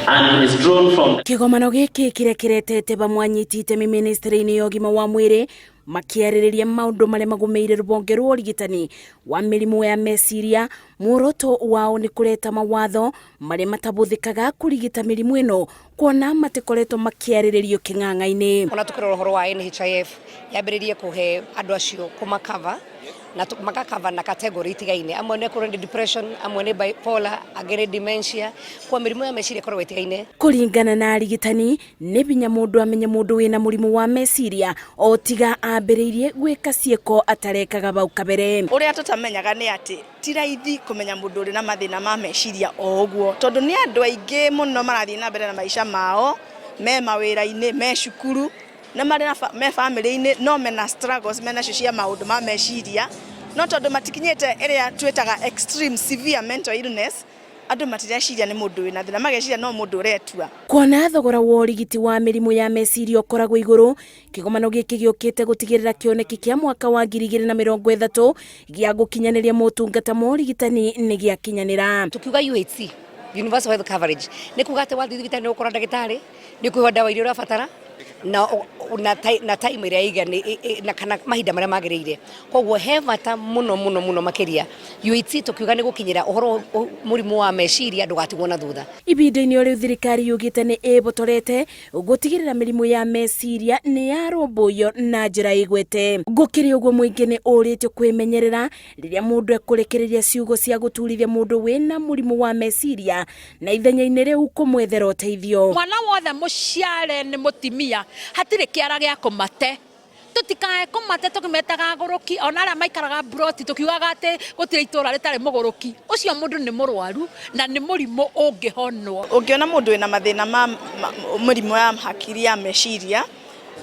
And is drawn from Kĩgomano gĩkĩ kĩrĩa kĩretete vamwe anyiti itemi ministry-inĩ ya ũgima wa mwĩrĩ makĩarĩrĩria maũndũ marĩa magũmĩire rũhonge rwa ũrigitani wa mĩrimũ ya meciria. Muoroto wao nĩ kũreta mawatho marĩa matabũthĩkaga kũrigita mĩrimũ ĩno, kuona matikoretwo makĩarĩrĩrio kĩng'ang'a-inĩ. Ona tukirora ũhoro wa NHIF yambĩrĩrie kũhe andũ acio kũmakava na magakava na category itigaine. Amwe nĩ kũrĩ depression, amwe nĩ bipolar, angĩ nĩ dementia. Kwa mĩrimũ ya meciria ĩkoragwo ĩtigaine. Kũringana na arigitani, nĩ binya mũndũ amenye mũndũ wĩna mũrimũ wa meciria o tiga ambĩrĩirie gwĩka ciĩko atarekaga bau kabere. Ũrĩa tũtamenyaga nĩ atĩ ti raithi kũmenya mũndũ ũrĩ na mathĩna ma meciria o ũguo, tondũ nĩ andũ aingĩ mũno marathiĩ na mbere na maica mao, me mawĩra-inĩ, me cukuru, na marĩ na me bamĩrĩ-inĩ, no mena struggles menacio cia maũndũ ma meciria, no tondũ matikinyĩte ĩrĩa twĩtaga extreme severe mental illness, andũ matireciria nĩ mũndũ wĩna thĩna, mageciria no mũndũ ũretua. Kuona thogora wa ũrigiti wa mĩrimũ ya meciria ũkoragwo igũrũ, kĩgomano gĩkĩ gĩũkĩte gũtigĩrĩra kĩoneki kĩa mwaka wa 2030 gĩa gũkinyanĩria motungata ma ũrigitani nĩ gĩakinyanĩra. Tukiuga UHC, Universal Health Coverage, nĩ kuga atĩ wathiĩ thibitarĩ nĩ ũgũkora ndagĩtarĩ, nĩ ũkũheo ndawa iria ũrabatara na time ĩrĩa na kana mahinda marĩa magĩrĩire. Koguo he bata mũno mũno mũno makĩria UHC tukiuga nĩ gũkinyĩra ũhoro mũrimũ wa meciria ndũgatigwo na thutha. Ihinda-inĩ o rĩu, thirikari yugĩte nĩ ĩbotorete gũtigĩrĩra mĩrimũ ya meciria nĩ yarũmbũiyo na njĩra ĩgwete. Gũkĩrĩ ũguo, mũingĩ nĩ ũrĩtio kwĩmenyerera rĩrĩa mũndũ ekũrekereria ciugo cia gũturithia mũndũ wĩna mũrimũ wa meciria, na ithenya-inĩ rĩu kũmwethera ũteithio. Mwana wothe mũciare nĩ mũtimia hatirĩ kĩara gĩa kũmate. Tũtikae kũmate tũkĩmetaga agũrũki, ona arĩa maikaraga mburoti tũkiugaga atĩ gũtirĩ itũra rĩtarĩ mũgũrũki. Ũcio mũndũ nĩ mũrwaru na nĩ mũrimũ ũngĩhonwo. Ũngĩona mũndũ wĩna mathĩna ma mĩrimũ ya hakiri, ya meciria,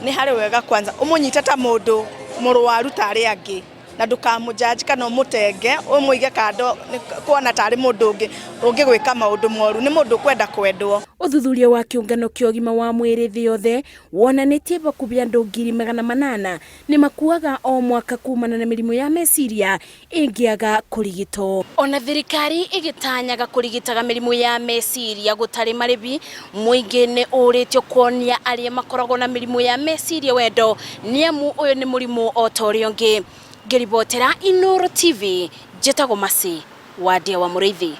nĩ harĩ wega kwanza ũmũnyite ta mũndũ mũrwaru ta arĩa angĩ, na ndũkamũjudge kana ũmũtenge, ũmũige kando kuona tarĩ mũndũ ũngĩ ũngĩgwĩka maũndũ moru. Nĩ mũndũ ũkwenda kwendwo. Ũthuthuria wa kĩũngano kĩa ũgima wa mwĩrĩ thĩ yothe wonanĩtie bakubĩ andũ 800,000 nĩ makuaga o mwaka kumana na mĩrimũ ya meciria ĩngĩaga kũrigitwo. Ona thirikari ĩgĩtanyaga kũrigitaga mĩrimũ ya meciria gũtarĩ marĩbi, mũingĩ nĩ ũrĩtio kuonia arĩa makoragwo na mĩrimũ ya meciria wendo, nĩamu ũyũ nĩ mũrimũ o ta ũrĩa ũngĩ. Ngĩribotera Inooro TV, njĩtagwo Mercy Wandia wa Mũrĩithi.